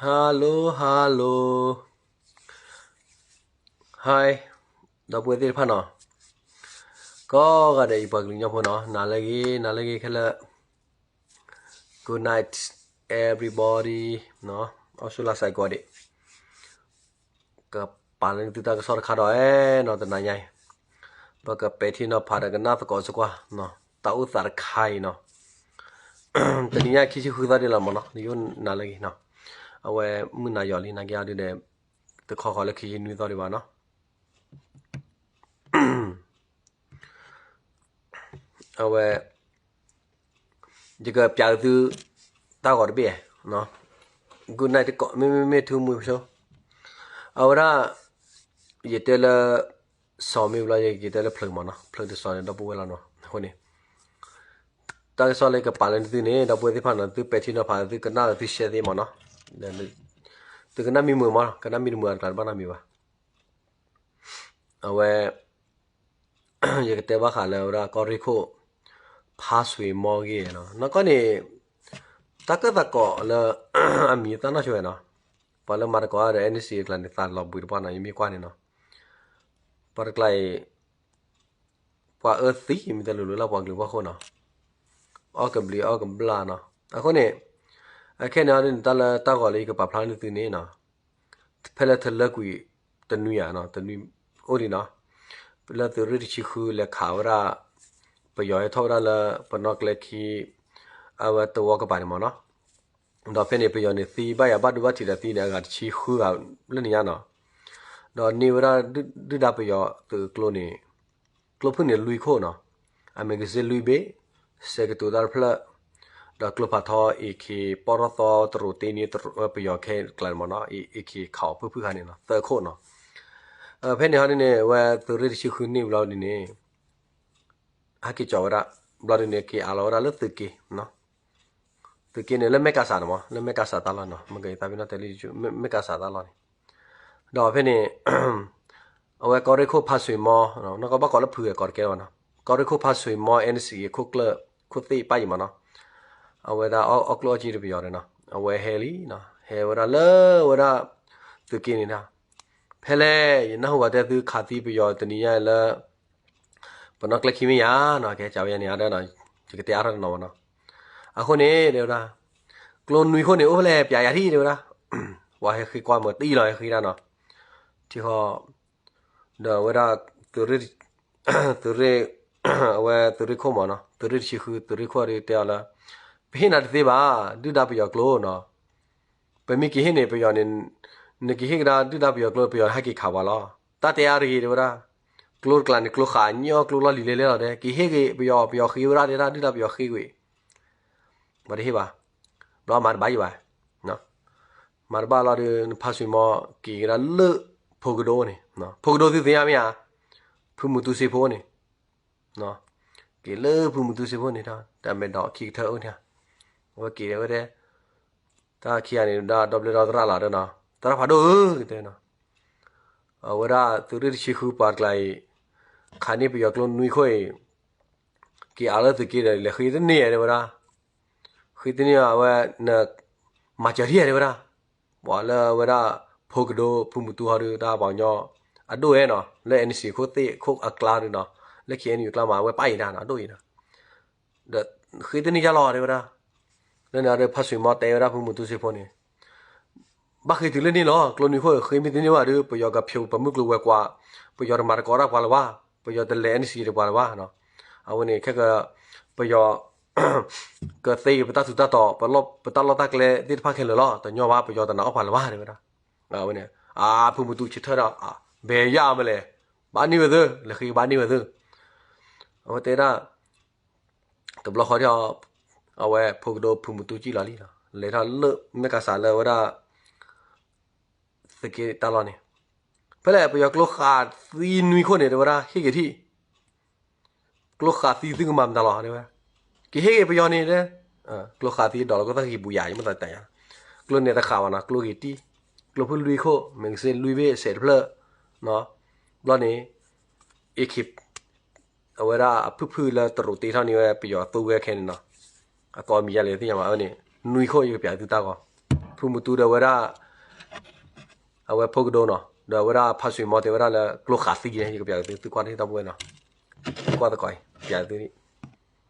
Hi ဒီပုၢ်ဝဲၢ်သ့ၣ်တဖၣ်နီၤ, ကိးဂၤဒဲးအံၤပှၤကလုာ်ကညီဖိနီၤ, နၤလၢအဂ့ၤ နၤလၢအဂ့ၤခဲလၢာ်, Good night everybody, အီၣ်ဆူၣ်လၢ်စဲးကိးဂၤဒဲး, ကပာ်လၢနသုတၢ်ကစီၣ်တခါဒီးအဲၣ်နီၤ တနၤညါအံၤ, ပကပဲာ်ထံနီၤဖးဒီးကနၣ်သကိးစ့ၢ်ကီးနီၤ, တၢ်အိၣ်သးတခါအံၤနီၤ, တနံၤညါခံဆံဃုသီဒ်လီၤမးနီၤ, ယအိၣ်နၤလၢအဂ့ၤနီၤ, အဝဲမုၢ်နၤယီၤလံ နာ်က့အီၤဒုဒီး, တခီဃီလၢခံဆံနွံသီဒံးဘၣ်နီၤ. အဝဲ, ယကပျးက့ၤသု တၢ်ဂီၤတဘ့ၣ်, Good night တကိး မ့မ့ၢ်မ့ၢ်ထူမူဆိ, အဝဲဒၣ်, ယတဲလၢ, စီၤမ့ၢ်ဘျီ ယကတဲလၢဖျၢၣ်မးနီၤ, ဖျၢၣ်တစီၤန့ၣ် ဒီပုၢ်ဝဲၢ်လီၤနီၤ, အဃိန့ၣ် တၢ်ကစီၣ်လၢကပာ်လၢနသုန့ၣ် ဒီပုၢ်ဝဲၢ်သ့ၣ်တဖၣ်နီၤ, သုပဲာ်ထံနီၤဖး သုကနၣ်လၢသု share သ့မးနီၤ, သုကနၣ်မံမုာ်မး, ကနၣ်မံတမုာ်အတကျါတဘၣ်နီတမံၤဘၣ်. အဝဲ, ယကတဲဘၣ်ဃးလၢဝဲဒၣ်ကီၢ်ရ့ၣ်ခိၣ်, ဖါစွ့ၤမီဂ့ၢ်နီၤ, နီၢ်ကီၢ်န့ၣ်, တၢ်ကၢၣ်သးကိးလၢ, အမံၤသၣ်နီၢ်ဆိဝဲနီၤ, ပှၤလၢမၤသကိးဒီး NCA အကျါန့ၣ် သးလီၤဘှံးတပှၢ်နီၤ, ယမ့ၢ်ကွၢ်န့ၣ်နီၤ, ပှၤတကျါအံၤ ပှၤအၢသံမ့ၢ်တလူၤလူၤလၢပှၤကလုာ်ဖီခိၣ်နီၤ, အီၣ်ကဘျံးအီၣ်ကဘျၣ်နီၤ, အဃိန့ၣ်, အခဲန့ၣ်အီၤဒ်န့ၣ် တၢ်လၢတၢ်ဂီၤလၢယကပာ်ဖျါန့ၢ်သုန့ၣ်နီၤ, ဖဲလၢထလၢကွံာ်တနွံဧါ, တနွံအိၣ်ဒံးနီၤ, လၢသုးရ့ၣ်တဆံဃုလဲၤခးဝဲဒၣ်, ပယီၤဟဲထီၣ်ဝဲဒၣ်လၢ ပနီၣ်ကျဲခံ, အဝဲသဝီကပၤန့ၣ်မးနီၤ, ဒီးဖဲန့ၣ်ပယီၤန့ၣ်သံဘၣ်ယၤဘၣ်ဒိဘၣ်ထံးဒီးသံန့ၣ် အဂၤတဆံဃုဂၤလၢန့ၣ်ညါနီၤ, ဒီးန့ၢ်ဝဲဒၣ်, ဒုၣ်ဒါပယီၤသုးကျိန့ၣ်, ကျိဖုၣ်န့ၣ်လွံၢ်ခိၣ်နီၤ, အmagazineလွံၢ်ဘ့ၣ်, စဲးကတိၤတၢ်တဖျၢၣ်, ဒီးကျိဖးထီ AK ပီၢ်ထီၣ်သီတရူးတ့န့ၢ်, ပယီၤခဲကျါန့ၣ်မးနီၤ, AK ခးအီၤဖုၣ်ဖုၣ်ခါန့ၣ်နီၤ သၢခိၣ်နီၤ, ဖဲန့ၣ်ဟီဒ်န့ၣ် အဝဲသုးရ့ၣ်တဆံဃုန့ၢ်ဘျီဒ်န့ၣ် ဟဲက့ၤကၠီၤဝဲဒၣ်, ဘျီဒ်န့ၣ် က့ၤအးလီၤဝဲဒၣ်လၢသုးက့, သုးက့န့ၣ်လၢမဲၢ်ကးစးန့ၣ်မး, လၢမဲၢ်ကးစးတၢ်လီၢ်နီၤ, မ့ၢ်ကသးပ့ၤနီၣ်တဲလၢ မဲၢ်ကးစးတၢ်လီၢ်န့ၣ်, ဒီးဖဲန့ၣ်, အဝဲကီၢ်ရ့ၣ်ခိၣ်ဖါစွ့ၤမီ, နီၢ်ကီၢ်ဘၣ်ကိးလၢဖုဂဲၤကိးတကဲလၢၤဘၣ်နီၤ, ကီၢ်ရ့ၣ်ခိၣ်ဖါစွ့ၤမီ NCA ခိၣ်ကျၢၢ်, ခိၣ်သ့ၣ်ပၢ်အံၤမးနီၤ, အဝဲဒၣ်အီၣ်ကျိၣ်အီၣ်က့တပယီၤဒီးနီၤ, အဝဲဟဲလံနီၤ, ဟဲဝဲဒၣ်လၢဝဲဒၣ်, သုးက့န့ၣ်ဒၣ်, ဖဲလဲၣ် ယနၢ်ဟူဘၣ်တဲသုခးသံပယီၤတနံၤညါလၢ ပနီၣ်ကျဲခံမ့ၢ်ယါနီၤ, ကဲကးဝဲယၤန့ၣ်အဒၢနီၤ, ယကတဲအါထီၣ်တနီၤမးနီၤ, အဃိန့ၣ် တဲဝဲဒၣ်, ကျိနွံခိၣ်န့ၣ် အိၣ်ဖဲလဲၣ်ပျးယၤထံၣ် တဲဝဲဒၣ်, ပှၤဟဲဃ့ကွၢ်မၤတံၢ်လီၤ ဟဲဃ့ဒၣ်နီၤ, ထံဃီ, ဒီးအဝဲဒၣ်, သုးရ့ၣ်, အဝဲသုးရ့ၣ်ခိၣ်မးနီၤ, သုးရ့ၣ်တဆံဃု သုးရ့ၣ်ခိၣ်ဒီးတဲအီၤလၢ, ပဟ့ၣ်နၤတသ့ဘၣ်, ဒုၣ်ဒါပယီၤကျိနီၤ, ပမ့ၢ်က့ၤဟ့ၣ်န့ၣ် ပယီၤန့ၣ်, နက့ၤဟ့ၣ်ကဒါဒုၣ်ဒါပယီၤကျိ ပယီၤဟဲက့ၤခးပှၤလီၤ, တၢ်တဲအါတဂ့ၤ တဲဝဲဒၣ်, ကျိတကျါန့ၣ် ကျိဃာ်ညီကျိလီၢ်လံၤလဲၤလဲၤလီၤဒဲး က့ၤဟ့ၣ်ဂ့ၤ ပယီၤ ပယီၤဃ့ဝဲဒၣ်တဲဒၣ် ဒုၣ်ဒါပယီၤဃ့ဝဲ, ပှၤတဟ့ၣ်ဘၣ်, ဘျီမၤတဘၣ်ယံၤဘၣ်, မၤတဘၣ်လီၤဒီး ဖါစွ့ၤမီ က့ၤကဒါလၢ, ဖိကဒိန့ၣ်, ဖိကဒိသုသ့ၣ်ညါမ့ၢ်ဧါ, ဖုမူတူစ့ဖိန့ၣ် က့ၤလၢဖုမူတူစ့ဖိန့ၣ် တၢ်မဲာ်ဒီးခံကထၢအိၣ်န့ၣ်, အဝဲက့ၤဝဲဒၣ်, တၢ်ခံဂၤန့ၣ် ဒီဘျၢဒီသရၣ်လီၤဒီးနီၤ, သရၣ်ဖးဒိၣ်ဧၢ ကတဲနီၤ, အဝဲဒၣ်သုးရ့ၣ်တဆံဃုပှၤတကျါအံၤ, ခးန့ၢ်ပယီၤကျိနွံခိၣ်အံၤ, က့ၤအးလၢသုးက့ဒီး လဲၤဃ့တန့ၢ်ဧါ တဲဝဲဒၣ်, ဃ့တန့ၢ်အဝဲ, န, မၤစၢၤထံၣ်ဧါ တဲဝဲဒၣ်, ပှၤလၢအဝဲဒၣ်, ဖိကဒိဖုမူတူဟီဒုးတၢ်ပှၤကညီ, အဒိၣ်ဝဲနီၤ လၢ NCA ခိၣ်သ့ၣ်ခိၣ်အကျါဒုးနီၤ, လၢ KNU အကျါမး အဝဲပၣ်အံၤဒၣ်နီၤ အဒိၣ်အံၤနီၤ, ဒီး, ဃ့တန့ၢ်ယါလီၤ တဲဝဲဒၣ်, လၢန့ၣ်ဒီးဖါစွ့ၤမီတဲဝဲဒၣ်ဖုမူတူစ့ဖိန့ၣ် ဘၣ်ဃ့တုၤလၢန့ၣ်လီၤ ကျိနွံခိၣ် ဃ့မ့ၢ်တန့ၢ်ဘၣ်ဒီး ပယီၤကဖျိးပမုၢ်ကျိၤဝဲၤကွာ်, ပယီၤတမၤသကိးတၢ်ပှၤလၢၤဘၣ်, ပယီၤတလဲၤ NCA တပှၤလၢၤဘၣ်, အဝဲန့ၣ်ခဲက, ပယီၤ, ကသ့ပတၢ်ထူးတၢ်တီၤ, ပတၢ်လီၢ်တၢ်ကျဲသ့ၣ်တဖၣ်ခဲလၢာ်လီၤ တညီဘၣ် ပယီၤတနာ်အီၣ်ပှၤလၢၤဘၣ် တဲဝဲဒၣ်, အဝဲန့ၣ်, အါ ဖုမူတူဆၢထၢၣ်ဒီး, ဘဲယၢ်မလဲၣ်, ဘၣ်န့ၢ်ဝဲသု, လဲၤဃ့ဘၣ်န့ၢ်ဝဲသု, အဝဲတဲဒၣ် တဘျီဃီဒီး, အဝဲဖိကဒိဖုမူတူစံၣ်လီၤလံ, လဲၤထီၣ်လၢမဲၢ်ကးစးလၢအဝဲဒၣ်, သုးက့တၢ်လီၢ်န့ၣ်, ဖဲလဲၣ်ပယီၤကျိဃာ်သံနွံခိၣ်န့ၣ် တဲဝဲဒၣ် ဟ့ၣ်က့ၤထံၣ်, ကျိဃာ်သံသုကမၤမတၤလီၤ တဲဝဲ, ကဟ့ၣ်က့ၤပယီၤန့ၣ်, ကျိဃာ်သံဒီးလၢကသၣ်ဂံၢ်ပူၤယၤ ယမ့ၢ်သးတၢ်ယၤ, ကျိန့ၣ်တဃာ်ဘၣ်နီၤ ကျိဂ့ၤတံၢ်, ကျိဖုၣ်လွံၢ်ခိၣ် magazineလွံၢ်ဘ့ၣ် စဲးတဖျၢၣ်, ဘျီန့ၣ်, AK အဝဲဒၣ်အဖုၣ်ဖုၣ်လၢတရူးတ့ထီၣ်န့ၢ်ဝဲပယီၤသိဝဲခဲန့ၣ်နီၤ, အသီမံၤယါလဲၣ်သ့ၣ်ညါမးန့ၣ်, နွံခိၣ်ယကပျးသုတၢ်ဂီၤ, ဖုမူတူဒီးဝဲဒၣ် အဝဲဖိကဒိနီၤ, ဒီးအဝဲဒၣ်ဖါစွံမီတဲဝဲဒၣ်လၢကျိဃာ်သံန့ၣ် ယကပျးသု သုကွၢ်တ့ၢ်တၢ်ပဝဲနီၤ, သုကွၢ်သကိး ပျးသု,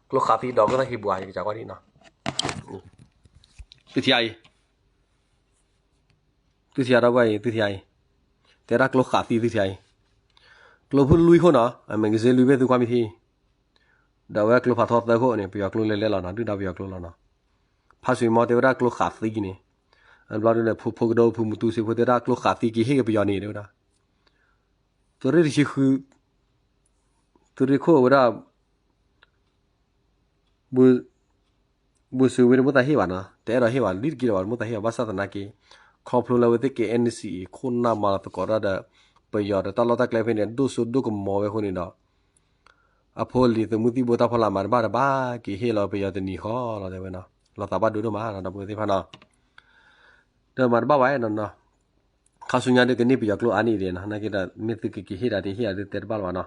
ကျိဃာ်သံဒီးကျိသၣ်ဟံးဘှး ယကစးကွၢ်တ့ၢ်နီၤ, သုထံၣ်အံၤ သုထံၣ်အံၤဒီပုၢ်ဝဲၢ်အံၤ သုထံၣ်အံၤ, တဲဒၣ်ကျိဃာ်သံသုထံၣ်အံၤ, ကျိဖုလွံၢ်ခိၣ်နီၤ, အmagazineလွံၢ်ဘ့ၣ်သုကွၢ်မ့ၢ်ထံၣ်, ဒီးအဝဲကျိဖးထီသၢခိၣ်န့ၣ် ပယီၤကျိလဲၤလဲၤလီၤနီၤ, ဒုၣ်ဒါပယီၤကျိလီၤနီၤ, ဖါစွံမီတဲဝဲဒၣ်ကျိဃာ်သံန့ၣ်, အဘျီဒုးန့ၣ် ဖိကဒိဖုမူတူစ့ဖိတဲဒၣ်ကျိဃာ်သံက့ၤဟ့ၣ်က့ၤပယီၤန့ၣ် တဲဝဲဒၣ်, သုးရ့ၣ်တဆံဃု သုးရ့ၣ်ခိၣ်ဝဲဒၣ် ဘိၣ်စူၤဝ့တမိၣ်သးဟ့ၣ်ဘၣ်နီၤ, တအဲၣ်ဒိးဟ့ၣ်ဘၣ် လံတက့ၢ်လၢၤဘၣ် တမိၣ်သးဟ့ၣ်ဘၣ် ဘၣ်ဆၣ်သနာ်က့ ခီဖျိလၢအဝဲသ့ၣ်က့ၤ NCA ခိၣ်နၢ်မၤလီၤသကိးတၢ်ဒီး ပယီၤဒီးတၢ်လီၢ်တၢ်ကျဲဖဲန့ၣ် ဒိၣ်စိဒိၣ်ကမီၤဝဲအဃိန့ၣ်ဒီး အဖိလံၤသုးမုၢ်သံၣ်ဘိတၢ်ဖီလာ်မၤတဘၣ်တဘၣ် က့ၤဟ့ၣ်လီၤပယီၤတနံၤဃီလီၤ တဲဝဲနီၤ, လီၤသးဘၣ်ဒိဒိၣ်မးနီၤ ဒီပုၢ်ဝဲၢ်သ့ၣ်တဖၣ်နီၤ, ဒီးမၤတဘၣ်ဘၣ်နီၤ, ခါဆူညါဒုးကန့ၢ်ပယီၤကျိအါန့ၢ်ဒံးနီၤ, နာ်က့ဒီး မ့ၢ်သုကက့ၤဟ့ၣ်ဒၣ်တဟ့ၣ်ဒၣ်ဒုးတဲတဘၣ်လၢၤဘၣ်နီၤ,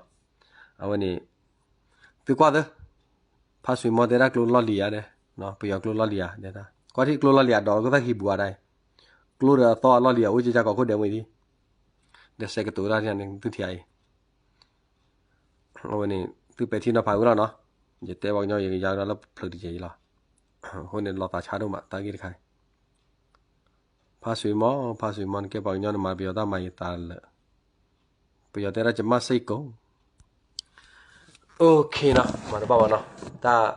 အဝဲန့ၣ် သုကွၢ်သ့ ဖါစွံမီတဲဒၣ်ကျိလီၢ်လံၤဧါ, ပယီၤကျိလီၢ်လံၤဧါ, ကွၢ်ထံၣ်ကျိလီၢ်လံၤဧါ ဒီးကျိသၣ်ဟံးဘှးဒၣ်, ကျိဒီးအသီအလီၢ်လံၤဧါ အိၣ်ကကၢ်ကီးခိၣ်ဒဲးဝဲဒၣ်, ဒီးစဲးကတိၤဒၣ်န့ၣ် သုထံၣ်အံၤ, အဝဲန့ၣ် သုပဲာ်ထံနီၤဖးဝဲလီၤနီၤ, ယတဲပှၤကညီယကယါကဒီးလၢဖျၢၣ်တကဲးအံၤလီၤ, အဃိန့ၣ်လီၤသးဆါဒိၣ်မး တၢ်ဂ့ၢ်တခါအံၤ ဖါစွံမီ, ဖါစွံမီ နကဲပှၤကညီနမၤပယီၤတၢ်မၤယသးလၢာ်, ပယီၤတဲဒၣ်ကမၣ်စ့ၢ်ကီး, OK နီၤ မၤတဘၣ်ဘၣ်နီၤ, တၢ်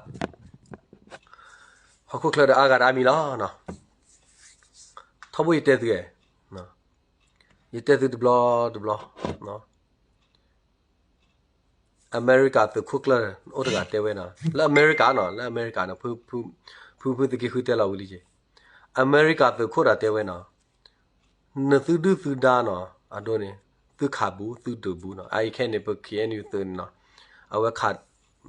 ဟီၣ်ခိၣ်ချၢဒီးအါဂၤဒီးအါမံၤလီၤနီၤ, ထီဘိယတဲသုဧါ, ယတဲသုတဘျီတဘျီ, အမဲရကၤသုးခိၣ်ကျၢၢ်အိၣ်တဂၤတဲဝဲနီၤ, လၢအမဲရကၤနီၤ, လၢအမဲရကၤန့ၣ် ဖုဖုသုးက့ဃုတဲလီၤဝံၤလံက့ၤ, အမဲရကၤသုးခိၣ်တဂၤတဲဝဲနီၤ, နသုဒုၣ်သုဒါနီၤ, အဒိန့ၣ် သုခးဘူး သုဒုးဘူးနီၤ, အအံၤခဲအံၤန့ၣ် ပ KNU သုးန့ၣ်နီၤ, အဝဲခး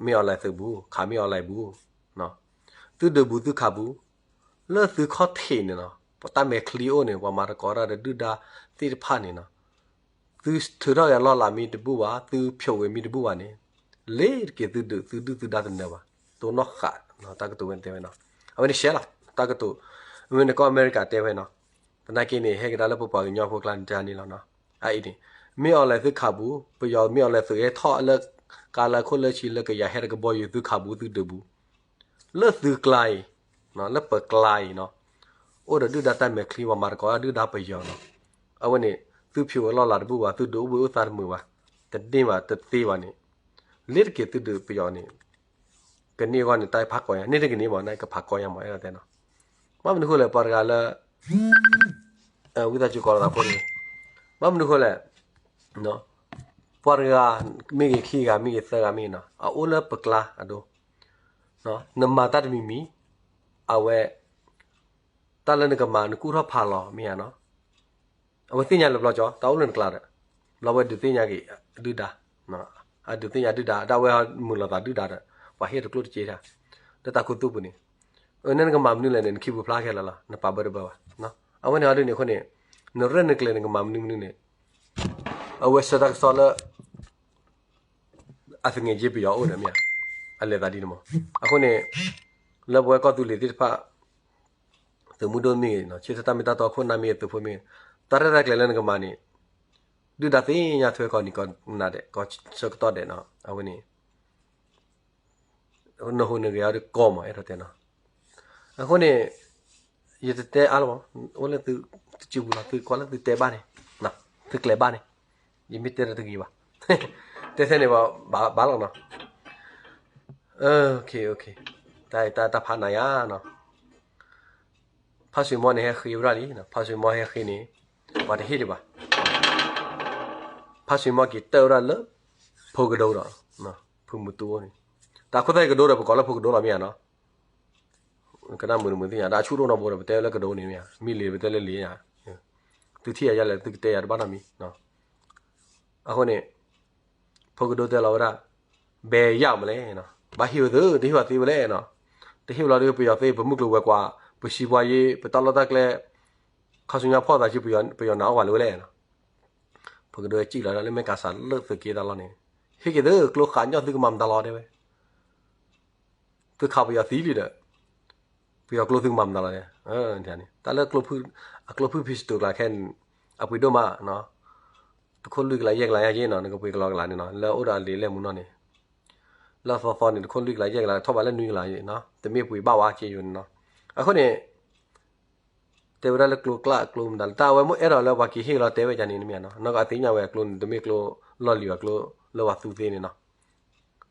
မ့ၢ်အီၤလဲၤသုးဘူး ခးမ့ၢ်အီၤလဲၤဘူး, သုဒုးဘူးသုခးဘူး, လၢသုခီၣ်ထံးန့ၣ်နီၤ, ပတၢ်မဲာ်ချံအိၣ်န့ၣ် ပှၤမၤသကိးတၢ်ဒီးဒုၣ်ဒါသ့ၣ်တဖၣ်န့ၣ်နီၤ, သုထုးထီၣ်က့ၤအလီၢ်လၤမ့ၢ်တဘူၣ်ဘၣ် သုဖျိးဝဲမ့ၢ်တဘူၣ်ဘၣ်န့ၣ်, လ့ၤတက့ၤသုဒုး သုဒုၣ်သုဒါတနၢၤဘၣ်, တိၢ်နီၣ်ဃာ် တၢ်ကတိၤဝဲန့ၣ်တဲဝဲနီၤ, အဝဲန့ၣ်ရှဲလီၤ တၢ်ကတိၤ, မ့ၢ်နကီၢ်အမဲရကၤတဲဝဲနီၤ, သနာ်က့န့ၣ် ဟဲကဒါလၢပပှၤကညီဖိကျါန့ၣ်တၢ်န့ၣ်လီၤနီၤ, အအံၤန့ၣ် မ့ၢ်အီၤလဲၤသုခးဘူး ပယီၤမ့ၢ်အီၤလဲၤသုးဟဲထီၣ်လၢ ကါလၢခိၣ်လၢဆံလၢကယၤဟဲတကဘီယူၤ သုခးဘူးသုဒုးဘူး လၢသုကျါအံၤ, လၢပကျါအံၤနီၤ, အိၣ်ဒီးဒုၣ်ဒါတၢ်မဲာ်ချံ ပှၤမၤသကိးဒုၣ်ဒါပယီၤနီၤ, အဝဲန့ၣ် သုဖျိးဝဲလီၢ်လၤတဘူၣ်ဘၣ် သုဒုးအိၣ်ဘှံးအိၣ်သါတမုာ်ဘၣ်, တန့ၢ်ဘၣ်တသ့ဘၣ်န့ၣ်, လ့ၤတက့ၤသုဒုးပယီၤန့ၣ်, ကန့ၢ်အဂီၢ်န့ၣ် တၢ်ဖးကီညါ န့ၣ်တကန့ၢ်ဘၣ် နကဖးကီညါမး အဲၣ်ဒိးတဲနီၤ, ဘၣ်မနုၤဃိလဲၣ် ပှၤတဂၤလၢ ဝံသးစူၤကိးလီၤသးဖိန့ၣ်, ဘၣ်မနုၤဃိလဲၣ်, ပှၤတဂၤမ့ၢ်ဂ့ၤ ခံဂၤမ့ၢ်ဂ့ၤ သၢဂၤမ့ၢ်ဂ့ၤနီၤ အအိၣ်လၢပကျါအဒိ, နမၤတၢ်တမံၤမံၤ, အဝဲ တၢ်လၢနကမၤ နကူၣ်ထီၣ်ဖးလီၤမ့ၢ်ဧါနီၤ, အဝဲသ့ၣ်ညါလၢဘျီကီ တၢ်အိၣ်လၢနကျါဒီး, ဘျီဝဲဒုးသ့ၣ်ညါက့ၤဒုၣ်ဒါ, အဒုးသ့ၣ်ညါဒုၣ်ဒါ ဒၣ်ဝဲမုာ်လိာ်သးဒုၣ်ဒါဒီး ပှၤဟ့ၣ်တကျိၣ်တစ့တၢ်, လၢတၢ်ခူသူၣ်ပူၤန့ၣ်, အၢ နဲနကမၤမနုၤလဲၣ်န့ၣ် နခံပူၤဖျါခဲလၢာ်လီၤ နပာ်ဘၢတဘၢဘၣ်, အဝဲန့ၣ်အဒိန့ၣ်အဃိန့ၣ်, နရဲၣ်နကျဲၤနကမၤမနုၤမနုၤန့ၣ်, အဝဲဆှၢတၢ်ကစီၣ်လၢ အသငဲးကၠ့ပယီၤအိၣ်ဒီးမ့ၢ်ဧါ, အလဲၤသးဒ်န့ၣ်မး, အဃိန့ၣ်, လၢပဝဲကီၢ်သူလ့ၤသ့ၣ်တဖၣ် သုးမုၢ်ဒိၣ်မ့ၢ်ဂ့ၤ, ဆ့တၢ်မ့ၢ်တၢ်တီခိၣ်နၢ်မ့ၢ်ဂ့ၤ သုးဖိမ့ၢ်ဂ့ၤ, တၢ်ရဲၣ်တၢ်ကျဲၤလၢနကမၤန့ၣ်, ဒုၣ်ဒါသ့ၣ်ညါထွဲကီးနံၤကီးနၤဒဲး ကီးဆၢကတီၢ်ဒဲးနီၤ, အဝဲန့ၣ် နဟူးနဂဲၤအီၤဒီးကီမး အဲၣ်ဒိးတဲနီၤ, အဃိန့ၣ်, ယတတဲအါလီၤမး, အိၣ်လၢသုတစုပူၤလီၤ သုကွၢ်လၢသုတဲဘၣ်န့ၣ်, သုကျဲၤဘၣ်န့ၣ်, ယမ့ၢ်တဲတဂ့ၤဘၣ်, တဲထဲန့ၣ်ဘၣ်ဘၣ်လီၤနီၤ, တၢ်ဖးနၤယါနီၤ, ဖါစွံမီန့ၣ်ဟဲဃ့ဝဲဒၣ်လံ, ဖါစွံမီဟဲဃ့န့ၣ်, ပှၤတဟ့ၣ်ဒံးဘၣ်, ဖါစွံမီက့ၤတၢၢ်ဝဲဒၣ်လၢ, ဖိကဒိဒီး, ဖုမူတူန့ၣ်, တၢ်ခိၣ်သၣ်ကဒိဒီးပကိးလၢဖိကဒိလီၤမ့ၢ်ဧါနီၤ ကနၣ်မုာ်တမုာ်သ့ၣ်ညါ ဒီးအဆူၣ်ဒိၣ်နီၢ်ဘိဒီး ပတဲလၢကဒိန့ၣ်မ့ၢ်ဧါ မ့ၢ်လံၤပတဲလၢလံၤဧါ, သုထံၣ်ယၤယၤလဲၣ် သုကတဲယၤတဘၣ်နီတမံၤ, အဃိန့ၣ်, ဖိကဒိတဲလီၤဝဲဒၣ်, ဘဲယၣ်မလဲၣ်, ဘၣ်ဟ့ၣ်ဝဲသု တဟ့ၣ်ဝဲသ့ဝဲလဲၣ်နီၤ, တဟ့ၣ်ဝဲလီၤဒီးပယီၤသ့ ပမုၢ်ကျိၤဝဲၤကွာ် ပစံးပှၤယ့ ပတၢ်လီၢ်တၢ်ကျဲ, ခါဆူညါဖီၣ်သးစု ပယီၤနၤအီၣ်ဝဲလၢဝဲလဲၣ်နီၤ, ဖိကဒိစံးလီၤဒၣ်လၢမ့ၢ်ကးစးလၢသုးက့တၢ်လီၢ်န့ၣ်, ဟ့ၣ်က့ၤသု ကျိဃာ်ညီၣ်သုကမၤမတၤလီၤတဲဝဲ သုခးပယီၤသံလံဒီး, ပယီၤကျိသုကမၤမနုၤလီၤန့ၣ်, တၢ်လၢ အကျိဖုၣ် pistol ကျါခဲန့ၣ် အပှ့ၤဒိၣ်မးနီၤ, တခိၣ်လွံၢ်ကလးယဲၢ်ကလးညါက့နီၤ နကပှ့ၤကလီကလးန့ၣ်နီၤ လၢအိၣ်ဒီးအလံာ်အလဲၢ်မူနီၢ်န့ၣ်, လၢအသီသီန့ၣ် တခိၣ်လွံၢ်ကလးယဲၢ်ကလး ထီၣ်ဘးလၢနွံကလးနီၤ တမ့ၢ်ပှ့ၤဘၣ်ဝဲက့ယိာ်န့ၣ်နီၤ, အဃိန့ၣ် တဲဝဲဒၣ်လၢကျိကျါအကျိမနုၤလဲၣ် တၢ်အဝဲမ့ၢ်အဲၣ်ဒိးလၢပှၤက့ၤဟ့ၣ်လီၤတဲဝဲဒ်န့ၣ်တမ့ၢ်နီၤ, နီၢ်ကီၢ်အသ့ၣ်ညါဝဲအကျိန့ၣ် တမ့ၢ်ကျိလီၢ်လံၤဘၣ် ကျိလၢပှၤသူသ့န့ၣ်နီၤ,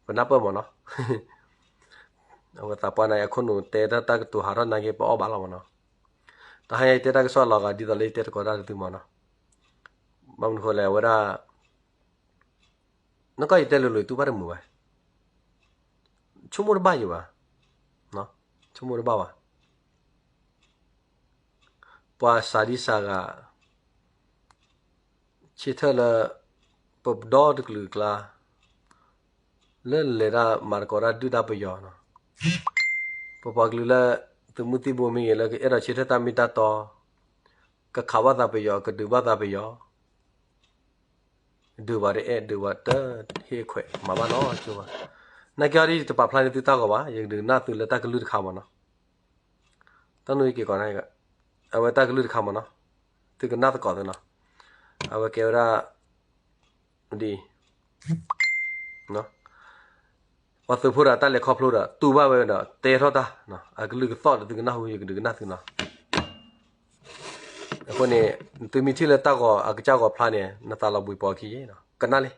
ပနၢ်ပၢၢ်မ့ၢ်နီၤ အဝဲသးပှၢ်န့ၣ်အခိၣ်နူာ်တဲတၢ်ကတိၤဟးထီၣ်နာ်က့ ပအီၣ်ဘၣ်လီၤမ့ၢ်နီၤ, တဟါညါယတဲတၢ်ကစီၣ်လီၤဂာ်ဒ်သိးလၢယတဲတကိးတၢ်တသုမ့ၢ်နီၤ, ဘၣ်မနုၤဃိလဲၣ် အဝဲဒၣ် နီၢ်ကီၢ်ယတဲလိၤလိၤ ယတူၢ်ဘၣ်တမုာ်ဘၣ်, ဆိကမိၣ်တဘၣ်ယံၤဘၣ်, ဆိကမိၣ်တဘၣ်ဘၣ်, ပှၤစၤဒံစၤဂၤ ဆၢထၢၣ်လၢ ပဒီတကလုာ်အကျါ လၢလဲၤတၢ်မၤသကိးတၢ်ဒုၣ်ဒါပယီၤနီၤ, ပပှၤကလုာ်လၢ သုးမုၢ်သံၣ်ဘိမ့ၢ်ဂ့ၤ လၢကအဲၣ်ဒိးဆၢထၢၣ်တၢ်မ့ၢ်တၢ်တီ, ကခးဘၣ်သးပယီၤ ကဒုးဘၣ်သးပယီၤ ဒုးဝဲတအဲၣ် ဒုးဝဲတဟ့ၣ်ခွဲး မၤဘၣ်နီတကၠိဘၣ်, နာ်က့အီၤဒ်ယတပာ်ဖျါန့ၢ်သုတၢ်ဂီၤဘၣ် ယကဒုးကနၣ်သုလၢတၢ်ကလုၢ်တခါမ့ၢ်နီၤ, တၢ်နုၤက့ၤကီးန့ၣ် အဝဲတၢ်ကလုၢ်တခါမ့ၢ်နီၤ, သုကနၣ်သကိးသုနီၤ, အဝဲကဲဝဲဒၣ် ဒ်အံၤ ပှၤသုးဖိဒီးတၢ်လဲၤခီဖျိဒီး တူၢ်ဘၣ်ဝဲဒီး တဲထီၣ်တၢ် အကလုၢ်ကသီၣ်ဒီးသုကနၣ်ဟူ ယကဒုးကနၣ်သုနီၤ, အဃိန့ၣ် သုမ့ၢ်ထံၣ်လၢတၢ်ဂီၤအကစၢ်ဂီၤဖျါန့ၣ် နသးလီၤဘှံးပိာ်ခံယ့ၣ်နီၤ ကနၣ်လံ,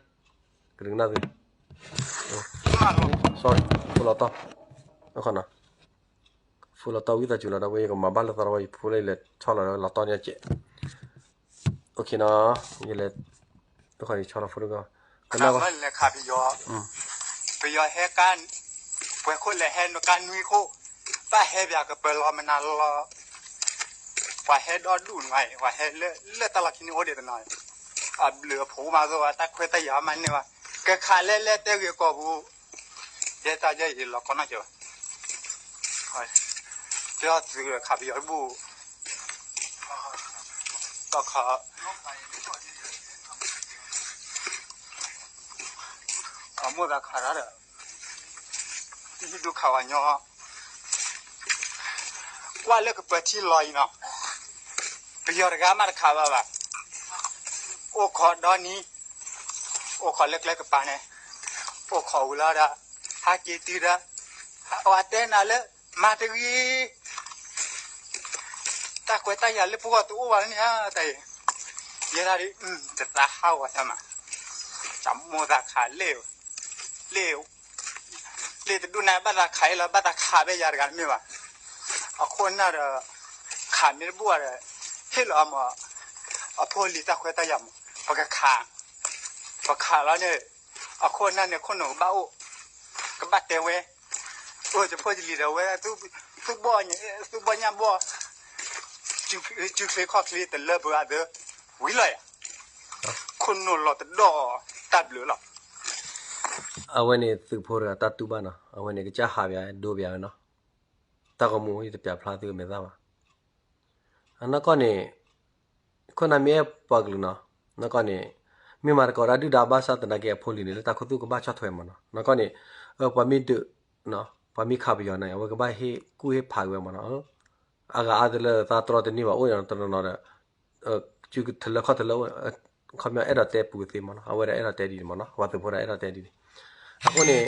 ကဒုးကနၣ်သု, ဖိလီၤတီၢ်, ဖိလီၤတီၢ်ဝံသးစူၤလီၤ ဒီပုၢ်ဝဲၢ် ယကမၤဘၣ်လၢသီတဝီ ယဖိလၢယလဲၤဆီလီၤလီၤတီၢ်န့ၣ်ကဲး, အိၣ်ခ့နီၤ, ယလဲၤ ဆီလီၤဖိတဂီၢ်, ကနၣ်ဘၣ်လဲၤခးပယီၤ, ပယီၤဟဲကါ, ပှဲၤခိၣ်လဲၤဟဲကါနွံခိၣ်, ဘၣ်ဟဲပၠးကပၢၤလီၤမနုၤလီၤ, ပှၤဟဲဒီဒူၣ်နွံ, ပှၤဟဲလၢတၢ်လီၢ်ခံန့ၣ်အိၣ်ဒံးတနီၤ, အဘျုးအဖှိၣ်မးသိး တၢ်ခွဲးတၢ်ယာ်မးန့ၢ်ဘၣ်, ကခးလဲၣ်လဲၣ်တဲဂ့ၤကီၢ်ပူၤ, ယဲတၢ်ယဲယလီၤကီနီၢ်ကၠီဘၣ်, ပယီၤသုးခးပယီၤတဘူၣ်, တခး, အမိၢ်သးခးတၢ်ဒီး တဟံးဒုးခးဝဲညီ, ကွၢ်လၢကပၢၤထံလီၤအံၤနီၤ, ပယီၤတဂၤမးတခးဘၣ်ဘၣ်, အိၣ်ခိးဒီနံၤ, အိၣ်ခိးလၢကျဲကပၤန့ၣ်, အိၣ်ခိးဝံၤလီၤဒီး, ဟးက့ၤတုၤဒီး, အဝဲတဲနၤလၢ, မၤတဂ့ၤ တၢ်ခွဲးတၢ်ယာ်လၢပဂီၢ်တအိၣ်ဘၣ်န့ၣ်ဧါ တၢ်အံၤ, ယဲဒၣ်ဒ် တသးဟးဂီၤတၢ်မး, တၢ်မိၢ်သးခးလ့ၣ်, လ့ၣ်, လ့ၣ်တဒူၣ်န့ၣ် ဘၣ်သးခးအံၤလီၤ ဘၣ်သးခးဖဲယၤတဂၤတမ့ၢ်ဘၣ်, အခိၣ်အနၢ်ဒီး, ခးမ့ၢ်တဘူၣ်ဘၣ်ဒီး, ဟ့ၣ်လီၤမး, အဖိအလံၤတၢ်ခွဲးတၢ်ယာ်မး, ပကခး, ပခးလီၤန့ၣ်, အခိၣ်အနၢ်န့ၣ် ခိၣ်နူာ်ကဘၣ်အိၣ်, ကဘၣ်တဲဝဲ, အိၣ်ယဖိယလံၤဒီးဝဲ, သူၣ်ဘီၣ်ညၣ်ဘီၣ်, စုချ့ခီၣ်ချ့တလၢပှၤအသး, ဝံၤလီၤယၤ, ခိၣ်နူာ်လီၤတဒီး, တၢ်ဘျုးလီၤ. အဝဲန့ၣ်သုးဖိတဂၤတၢ်တူၢ်ဘၣ်နီၤ, အဝဲန့ၣ်ကစၢ်ဟးပၠးဒိပၠးဝဲနီၤ, တၢ်ဂီၤမူယတပျးဖျါသုအမဲာ်သၣ်ဘၣ်. အနီၢ်ကီၢ်န့ၣ်, ခိၣ်နၢ်မ့ၢ်အဲၣ်ပှၤကလုာ်နီၤ, နီၢ်ကီၢ်န့ၣ်, မ့ၢ်မၤသကိးတၢ်ဒုၣ်ဒါဘၣ်ဆၣ်သနာ်က့အဖိလံၤန့ၣ် လၢတၢ်ခူသူၣ်ကဘၣ်ဆီၣ်ထွဲမးနီၤ, နီၢ်ကီၢ်န့ၣ်, ပှၤမ့ၢ်ဒုး, ပှၤမ့ၢ်ခးပယီၤန့ၣ် အဝဲကဘၣ်ဟ့ၣ်ကူၣ်ဟ့ၣ်ဖးက့ၤဝဲမးနီၤ, အဂၤအါတလၢသးတြီတန့ၢ်ဘၣ်အိၣ်နီၤ တနီၤနီၤဒီး, စုကထလၢခီၣ်ထလၢ, ခီပညီအဲၣ်ဒိးတဲပူၤသ့မးနီၤ အဝဲဒၣ်အဲၣ်ဒိးတဲဒ်န့ၣ်မးနီၤ ပှၤသုးဖိဒၣ်အဲၣ်ဒိးတဲဒ်န့ၣ်, အဃိန့ၣ်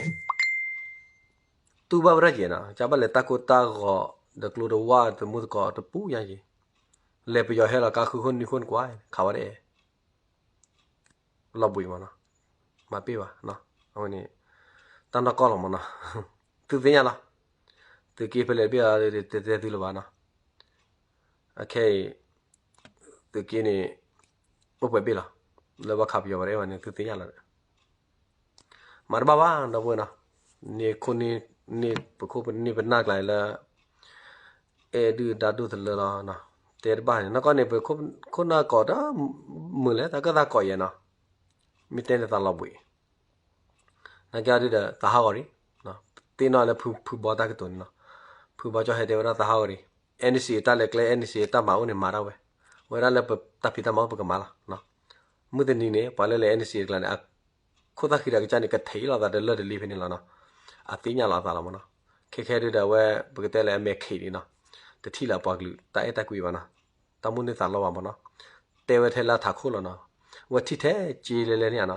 တူၢ်ဘၣ်ဝဲဒၣ်က့ၤနီၤ ကဘၣ်လဲၤတၢ်ကိၢ်တၢ်ဂီၤ, ဒီးကျိတဝၢ်သမူသကိးတပူၤညါက့ၤ, လဲၤပယီၤဟဲလီၤကါဃုခိၣ်နွံခိၣ်နကွၢ်, ခးဝဲဒၣ်အဲၣ် လီၤဘှံးမးနီၤ, မၤပ့ၢ်ဘၣ်, အဝဲန့ၣ်, တၢ်နီၢ်ကီၢ်လီၤမးနီၤ, သုသ့ၣ်ညါလီၤ, သုးက့ဖဲလဲၣ်တဘ့ၣ်အံၤ တတဲသုလၢၤဘၣ်နီၤ, အခဲအံၤ, သုးက့န့ၣ်, အိၣ်ပှဲၤဘ့ၣ်လီၤ, လၢဘၣ်ခးပယီၤဝဲဒၣ်အဝဲန့ၣ် သုသ့ၣ်ညါလီၤ, မၤတဘၣ်ဘၣ် ဒီပုၢ်ဝဲၢ်နီၤ, န့ၢ်ခိၣ်န့ၢ်, ပခိၣ်ပနၢ်ကျါလၢ အဲၣ်ဒုၣ်ဒါဒိၣ်တလၢလီၤ, တဲတဘၣ်န့ၣ် နီၢ်ကီၢ်န့ၣ် ပခိၣ်နၢ်ကိးတၢ်, မုာ်လဲၣ် တၢ်ကၢၣ်သးကိးယဲၢ်နီၤ, မ့ၢ်တဲန့ၣ်သးလီၤဘှံး, နာ်က့အီၤဒုဒီးသးဟးဂီၤရံ, သ့ၣ်နီၣ်လၢဖုဘီတၢ်ကတိၤန့ၣ်နီၤ, ဖုဘီကၠီၣ်ဟဲတဲဝဲဒၣ်သးဟးဂီၤရံ, NCA တၢ်လဲၤကျဲ NCA တၢ်မၤအိၣ်န့ၣ်မၤဒၣ်ဝဲ, ဝဲဒၣ်လၢပတၢ်ဖံးတၢ်မၤအိၣ်ပကမၤလီၤ, မုၢ်တနံၤန့ၣ် ပှၤလၢလဲၤ NCA တကျါန့ၣ် အခိၣ်သၣ်ဃံဒီးကစၢ်န့ၣ် ကထံၣ်လိာ်သးတလၢတလံဖဲန့ၣ်လီၤနီၤ, အသ့ၣ်ညါလီၤအသးလီၤမးနီၤ, ခဲခဲဒုဒီးအဝဲ ပကတဲလၢအမဲာ်ခံးဒံးနီၤ, တထံၣ်လၢအပှၤကလုာ်တၢ်အဲၣ်တၢ်ကွံဘၣ်နီၤ, တၢ်မိၣ်န့ၢ်သးလီဘၣ်မးနီၤ, တဲဝဲထဲလၢအထးခိၣ်လီၤနီၤ, အဝဲထံၣ်ထဲကၠ့လဲၤလဲၤန့ၣ်နီၤ,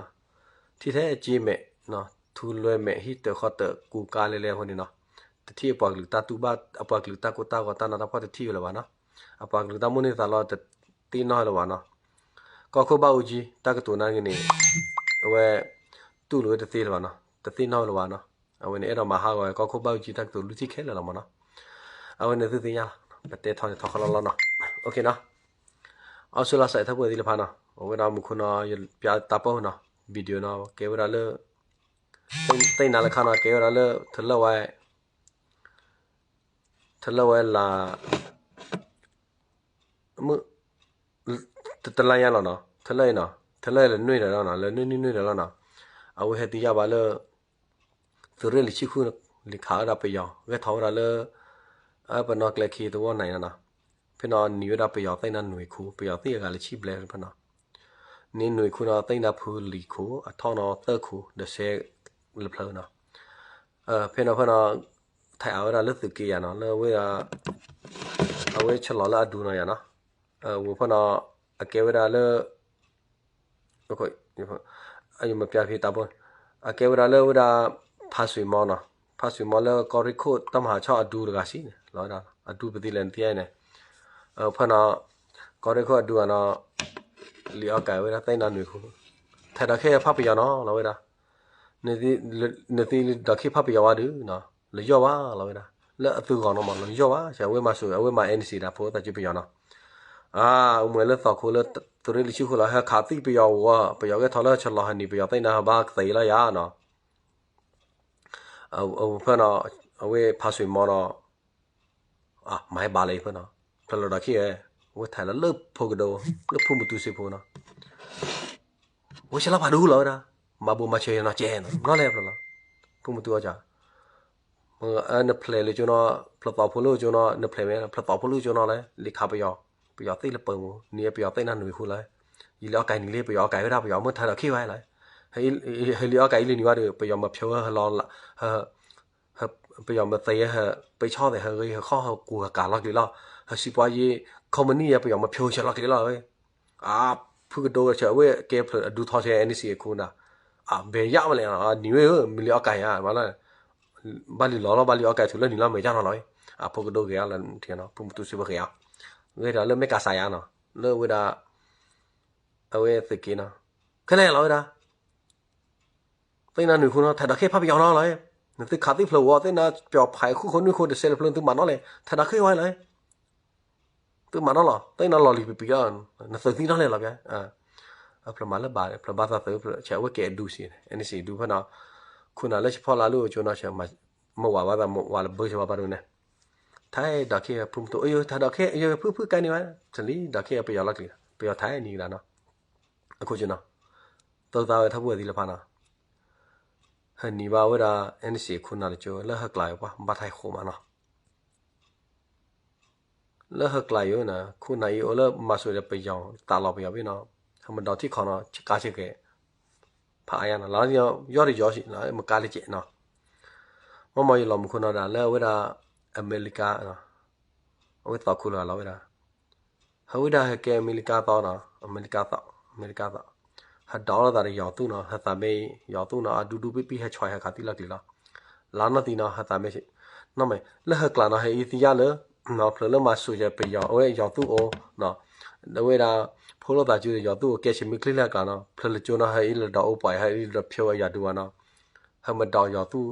ထံၣ်ထဲကၠ့မဲာ်, ထူလွဲမဲာ် ဟံၣ်တၢၤဃီတၢၤ ကူကါလဲၤလဲၤအဃိန့ၣ်နီၤ, တထံၣ်အပှၤကလုာ်တၢ်တူၢ်ဘၣ် အပှၤကလုာ်တၢ်ကိၢ်တၢ်ဂီၤတၢ်နးတၢ်ဖှီၣ်တထံၣ်ဝဲလၢၤဘၣ်နီၤ, အပှၤကလုာ်တၢ်မိၣ်န့ၢ်သးလီတသ့ၣ်နီၣ်လၢၤဘၣ်နီၤ, ကီၢ်ခိၣ်ဘၣ်အူကၠံ တၢ်ကတိၤနာ်က့န့ၣ်, အဝဲ တူၢ်လိာ်ဝဲတသ့လၢၤဘၣ်နီၤ, တသ့ၣ်နီၣ်ဝဲလၢၤဘၣ်နီၤ, အဝဲန့ၣ်အဲၣ်ဒိးမၤဟးဂီၤဝဲ ကီၢ်ခိၣ်ဘၣ်အူကၠံတၢ်ကတိၤလွံၢ်ထံၣ်ခဲလၢာ်လီၤမးနီၤ, အဝဲန့ၣ်သုသ့ၣ်ညါလီၤ, ပတဲထီၣ်န့ၣ်ထီၣ်ခီလီၤလီၤနီၤ, အီၣ်ဆူၣ်လီၤစဲးထီၣ်ပှဲၤသံလၢဖးနီၤ, အဝဲဒၣ်မူခိၣ်နီၤ ယပျးတၢ်ပီၢ်နီၤ, video နီၤ ကဲဝဲဒၣ်လၢ သ့ၣ်နါလၢခါနီၤ ကဲဝဲဒၣ်လၢ ထလၢဝဲ ထလၢဝဲလၢ မုၢ် တလါညါလီၤနီၤ, ထလၢအံၤနီၤ ထလၢလၢနွံဒီးလီၤနီၤ လၢနွံနွံနွံဒီးလီၤနီၤ, အဝဲဟဲသံယၢ်ဘၣ်လၢ သုးရ့ၣ်လံၤဆံဃု လံၤခးဝဲဒၣ်ပယီၤ ဂဲၤထီၣ်ဝဲဒၣ်လၢ ပနီၣ်ကျဲခံသဝီနၤနီၤ, ဖဲနီၤနံၤဝဲဒၣ်ပယီၤသ့ၣ်နါနွံခိၣ် ပယီၤသ့ၣ်အဂၤလၢဆံဘျဲၣ်ဖဲနီၤ, နံၤနွံခိၣ်နီၤ သ့ၣ်နါဖုလံၤခိၣ် အထီၣ်နီၤသၢခိၣ် ဒီးစဲးလၢဖျၢၣ်နီၤ, ဖဲနီၤဖဲနီၤ ထဲးအဝဲဒၣ်လၢသုးက့ယၤနီၤ လၢဝဲ အဝဲဆလီၤလၢအဒူနီၤယၤနီၤ, ဝူၤဖဲနီၤ အကဲဝဲဒၣ်လၢ ယမပျးဖဲတၢ်ဘိ, အကဲဝဲဒၣ်လၢဝဲဒၣ် ဖးစွံးမီနီၤ, ဖးစွံးမီလၢကီၢ်ရ့ၣ်ခိၣ်တၢ်မၤဟးဆီၣ်အဒူတဂၤစံးန့ၣ် လီၤဝဲဒၣ် အဒူပသံလဲၣ်နသံန့ၣ်, ဖဲနီၤ ကီၢ်ရ့ၣ်ခိၣ်အဒူဂၤနီၤ, လံာ်အီၣ်ကဲဝဲဒၣ်သ့ၣ်နါနွံခိၣ်, ထဲးဒီးခဲဖးပယီၤနီၤ လီၤဝဲဒၣ်, နသံဒီးခဲဖးပယီၤဝဲဒုးနီၤ လၢယီၢ်ဘၣ်လီၤဝဲဒၣ်, လၢအသုးဂီၢ်နီၤမး လၢယီၢ်ဘၣ် ဆဲးအဝဲမၤစၢၤ အဝဲမၤ NCA ဒၣ်ဖိသၣ်ကၠုပယီၤနီၤ အမ့ၢ်လၢသီခိၣ်လၢ သုးရ့ၣ်လံၤဆံဃုလီၤ ဟဲခးသံပယီၤဝဲ ပယီၤဂဲၤထီၣ်လၢဟဲဆလီၤဟဲနံၤ ပယီၤသ့ၣ်နါဟဲဘါကသ့လီၤယၤနီၤ, ဖဲနီၤ အဝဲဖးစွံးမီနီၤ, မၤဟဲဘါလၢအံၤဖဲနီၤ, ဖျၢၣ်လီၤဒီးခံဝဲ, အဝဲထဲးလီၤလၢဖိကဒိ လၢဖိမုၢ်တူစ့ဖိနီၤ ဝဲဆဲးလီၤဖးဒိၣ်လီၤဝဲဒၣ်, မၤဘိးမၤဆၢယနီၤကဲနီၤ နီၢ်လဲၣ်ဖျၢၣ်လီၤ, ဖိမုၢ်တူအီၤက နဖျဲးလၢကၠိနီၤ, ဖျၢၣ်သီဖိလၢကၠိနီၤ နဖျဲးမ့ၢ် ဖျၢၣ်သီဖိလၢကၠိနီၤလဲၣ်, လံာ်ခးပယီၤ, ပယီၤသ့ၣ်လၢပၢၤမူ နံၤပယီၤသ့ၣ်နါနွံခိၣ်လီၤ, ယလံာ်အီၣ်ကဲနံၤလံ ပယီၤအီၣ်ကဲဝဲဒၣ် ပယီၤမ့ၢ်ထဲးဒီးခံဝဲလီၤ, ဟဲလံာ်အီၣ်ကဲအံၤလံနံၤဝဲဒီး ပယီၤမၤဖၠိဝဲဟဲလီၤ ပယီၤမၤသ့ဟဲ ပဆီၣ်သဲးဟဲဂ့ၤဟဲခီၣ်ဟဲကူၤဟဲ ကၤလီၤကလံၤလီၤ, ဟဲစံးပှၤယ့ ခီမနံၣ်ယဲ ပယီၤမၤဖၠိဆဲးလီၤကလံၤလီၤဝဲ, အဖုကဒိဆဲးအဝဲကဲဖျၢၣ်အဒူထီဆဲး NCA ခိၣ်နၤ, အဘဲယၣ်မးလဲၣ် နံၤဝဲဧၢ မ့ၢ်လံာ်အီၣ်ကဲယါ ဘၣ်လၢ ဘၣ်လံာ်လီၤလီၤ ဘၣ်လံာ်အီၣ်ကဲထူလၢနံၤလီၤ မဲာ်ယၣ်နီၤလီၤ, အဖိကဒိဂ့ၤအါလၢထံနီၤ ဖိမုၢ်တူစ့ဖိဂ့ၤအါ, ဂ့ၤဒီးလၢမဲာ်ကၤစးယါနီၤ လၢဝဲဒၣ် အဝဲသုးက့နီၤ, ခဲလၢာ်လီၤဝဲဒၣ် သ့ၣ်နါနွံခိၣ်နီၤ ထဲးဒီးခဲဖးပယီၤနီၤလီၤ, နသုခးသံဖျၢၣ်ဝီ သ့ၣ်နါပယီၤဖးဃုခိၣ်နွံခိၣ်တစဲးလၢဖျၢၣ် နသုမၤနီၤလဲၣ် ထဲးဒီးခဲဝဲလီၤ, သုမၤနီၤလီၤ သ့ၣ်နါလီၤလံၤပံပံလီၤ, နသုးသံနီၤလဲၣ်လီၤ, ဖျၢၣ်မၤလၢဘၣ် ဖျၢၣ်ဘၣ်သးသုး ဆဲးအဝဲကဲအဒူစံး NCA ဒူဖဲနီၤ, ခိၣ်နၤလၢဆဖီလာ်လၢအိၣ်ကၠိနီၤ ဆဲး မ့ၢ်ဝးဘၣ်သးမ့ၢ်ဝးလၢဘၢဆဲးဘၣ်ပှၤဒိၣ်န့ၣ်, ထဲးဒီးခဲဖုမုၢ်တူ ထဲးဒီးခဲ ဖုဖုကဲန့ၣ်ဝဲ တလံဒီးခဲပယီၤလီၤကလံၤ ပယီၤထဲးနံၤကဒါနီၤ အခိၣ်ကၠိနီၤ, သုသးဝဲထီၣ်ပှဲၤသံလၢဖးနီၤ, ဟဲနံၤဘၣ်ဝဲဒၣ် NCA ခိၣ်နၢ်တကၠိ လၢဟၢကျးဝဲပှၤ ဘၣ်ထဲးဃိးမးနီၤ, လၢဟၢကျးယိၤနၤ ခိၣ်နၢ်အံၤအိၣ်လၢမၤစိၤဒီးပယီၤ သးလီၤပယီၤဘ့ၣ်နီၤ, ဟဲမၤဒီးထံၣ်ခီနီၤ ဆကါဆကဲး ဖးအါယါနီၤ လၢယီၢ်တယီၤဆံး မကါလၢကဲးနီၤ, မ့ၢ်မ့ၢ်ယလီၤမူခိၣ်နီၤဒၣ် လၢအဝဲဒၣ် အမဲရကၤ အဝဲသီခိၣ်လၢအလီၤဝဲဒၣ် ဟဲဝဲဒၣ်ဟဲကဲအမဲရကၤသီနီၤ အမဲရကၤသီ အမဲရကၤသီ ဟဲဒီးလိာ်သးဒီးယီၤသူၣ်နီၤ ဟဲသးမ့ၢ်ယီၤသူၣ်နီၤ အဒူဒူပံပံဟဲဆွဲဟဲခးသံလီၤကလံၤလီၤ, လါနီၢ်သံနီၤ ဟဲသးမ့ၢ် နီၢ်မ့ၢ် လၢဟၢကျးနီၤ ဟဲအံၤသံယါလၢ ဖျၢၣ်လၢမၤစိၤယဲပယီၤ အဝဲယီၤသူၣ်အိၣ် အဝဲဒၣ် ဖိလိာ်သးစုဒီးယီၤသူၣ်အိၣ်ကဲဆံမ့ၢ်ချ့လၢဟၢကျးနီၤ ဖျၢၣ်လၢကၠိနီၤ ဟဲအံၤလၢဒီးအိၣ်ပှဲၤ ဟဲအံၤလၢဒီးဖၠိဝဲယၤဒူဝဲနီၤ ဟဲမၤဒီးယီၤသူၣ်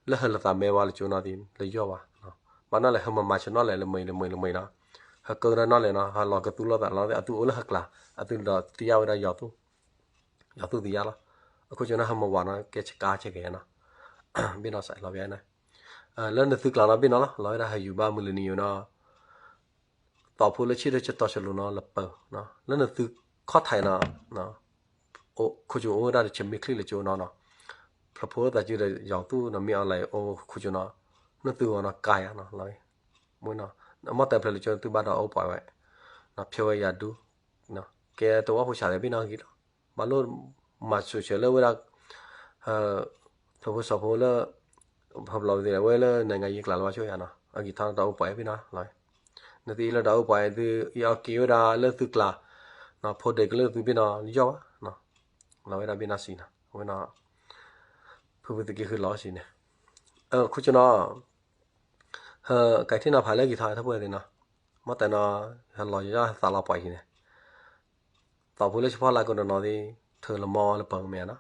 လၢဟၢလၢသးမ့ၢ်ဝဲလၢကၠိနီၤသံ လၢယီၢ်ဘၣ်, ဘၣ်နီၢ်လဲၣ် ဟဲမၤမၤဆၢနီၢ်လဲၣ် လၢမ့ၢ်လၢမ့ၢ်လၢမ့ၢ်နီၤ, ဟဲကၢကဒါနီၢ်လဲၣ်နီၤ ဟဲလီၤကသူလိာ်သးလီၤ အသူၣ်အိၣ်လၢဟၢကျး အသူၣ်ဒီးသံယါဝဲဒၣ်ယီၤသူၣ်, ယီၤသူၣ်သံယါလီၤ, အခိၣ်ကၠိနီၤ ဟဲမၤဝးနီၤ ကဲဆကါဆကဲးနီၤ, ဘ့ၣ်နီၤစးလီၤဘၣ်န့ၣ်, လၢနသုကျးနီၤ ဘ့ၣ်နီၤလီၤ လီၤဝဲဒၣ်ဟဲယူၤဘၣ်မုၢ်လၢနံၤယိၤနီၤ သီဖိလၢဆံၣ်ထၢၣ်ဆတီၢ်ဆလိၤနီၤ လပၢၤ, လၢနသုခီၣ်ထံးနီၤ, ခိၣ်ကၠိအိၣ်ဝဲဒၣ်တဆံမ့ၢ်ချ့လၢကၠိနီၤနီၤ, ဖျၢၣ်ဖိသးစုဒီးယီၤသူၣ်နီၤ မ့ၢ်အီၤလဲၣ်အိၣ်ခိၣ်ကၠိနီၤ, နသုဂီၤနီၤကါယါနီၤလီၤ, မ့ၢ်နီၤ, အမ့ၢ်တၢ်ဖျၢၣ်လၢကၠိနသုဘၣ်ဒီးအိၣ်ပှဲၤဝဲ, ဖၠိဝဲယၤဒူ, ကဲတဝီဖိဆးသဲးဘ့ၣ်နီၤဂ့ၤလီၤ, ဘၣ်လိၣ်မၤဆူၣ်ဆၢလၢဝဲဒၣ် ဖျၢၣ်ဖိစီၤဖိလၢ ဖျီသ့ဝဲလၢ နိုင်ငံရေး ကျးလၢဘၣ်ဆိၣ်ယါနီၤ အဂံၢ်ထီၣ်တၢ်အိၣ်ပှဲၤဘ့ၣ်နီၤလီၤ, နသုအ့ၣ်လိာ်ဒီးအိၣ်ပှၤသုအ့ၣ်အီၣ်က့ၤဝဲဒၣ်လၢသုကျါ, ဖိဒံးကလၢသုဘ့ၣ်နီၤယီၢ်ဘၣ်, လီၤဝဲဒၣ်ဘ့ၣ်နီၤစံးနီၤ, အဝဲနီၤ, ဖုဖုသုးက့ဃုလီၤစံးန့ၣ်, ခိၣ်ကၠိနီၤ, ဟဲကဲထံၣ်နီၤဖးလၢက့ၤထီၣ်ထီၣ်ပှဲၤသ့ၣ်နီၤ, မ့ၢ်တဲနီၤ, ဟဲလီၤယီၢ်သးလီၤပှၤအံၤန့ၣ်, သီဖိလၢဆၢဖီလာ်ကဒီးနီၤသ့ၣ်, ထုးလီၤမီလၢပှၤမဲာ်နီၤ,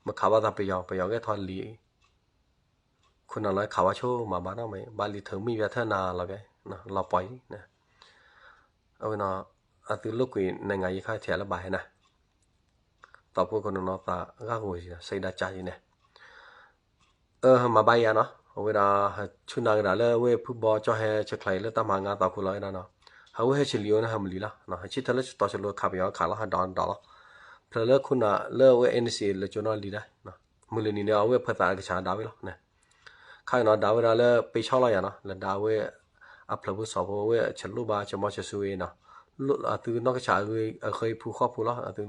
မ့ၢ်ခးဘၣ်သးပယီၤ ပယီၤကဲထီၣ်လံ ခိၣ်နၢ်လီၤခးဝါဆိမၤဘၣ်နီၤ, မ့ၢ်ဘၣ်လံထုးမံၣ်ဘၣ်ထၢၣ်နၤလီၤဘဲ, လီၤပှၤအံၤ, အဝဲနီၤ, အသုလိာ်ကွံာ်နံၣ်ဂၤယံၤခါထဲလၢဘၣ်ဟဲနၤ, သီဖိခိၣ်နၢ်နီၤသးဂၢ်ဂီၤယံၤ စံးဒၣ်ကၢ်ယံၤန့ၣ်, အၢ မၤဘၣ်ယၤနီၤ, အဝဲဒၣ်ဟဲဆူၣ်နၤကဒါလၢဝဲဖုဘီကၠီဟဲဆဲးချဲးအံၤလၢတၢ်မၤငါသီခိၣ်လီၤဝဲဒၣ်နီၤ, ဟးဝဲဟဲဆံးလံၤအိၣ်န့ၣ် ဟဲမုၢ်လံၤလီၤ, ဟဲဆံးထၢလၢတီၤစလိခးပယီၤခးလီၤ ဟးဒီးဒီးလီၤ, ဖျၢၣ်လၢခိၣ်နၢ်လၢအဝဲ NCA လၢကၠိနီၤလံၤဒၣ်, မုၢ်လၢနံၤန့ၣ် အဝဲဖၢသးအကဆးဒၣ်ဝဲလီၤ, ခါအံၤနီၤ ဒၣ်ဝဲဒၣ်လၢပ့ၤဆီလီၤယၤနီၤ, လၢဒၣ်ဝဲ အဖျၢၣ်ဖိစီၤဖိဝဲဆဲးလိၣ်ဘၣ် ဆဲးမီဆဲးစူဝဲနီၤ, အသုနီၢ်ကဆးအဂ့ၤဖူဃီဖိလီၤ, အသု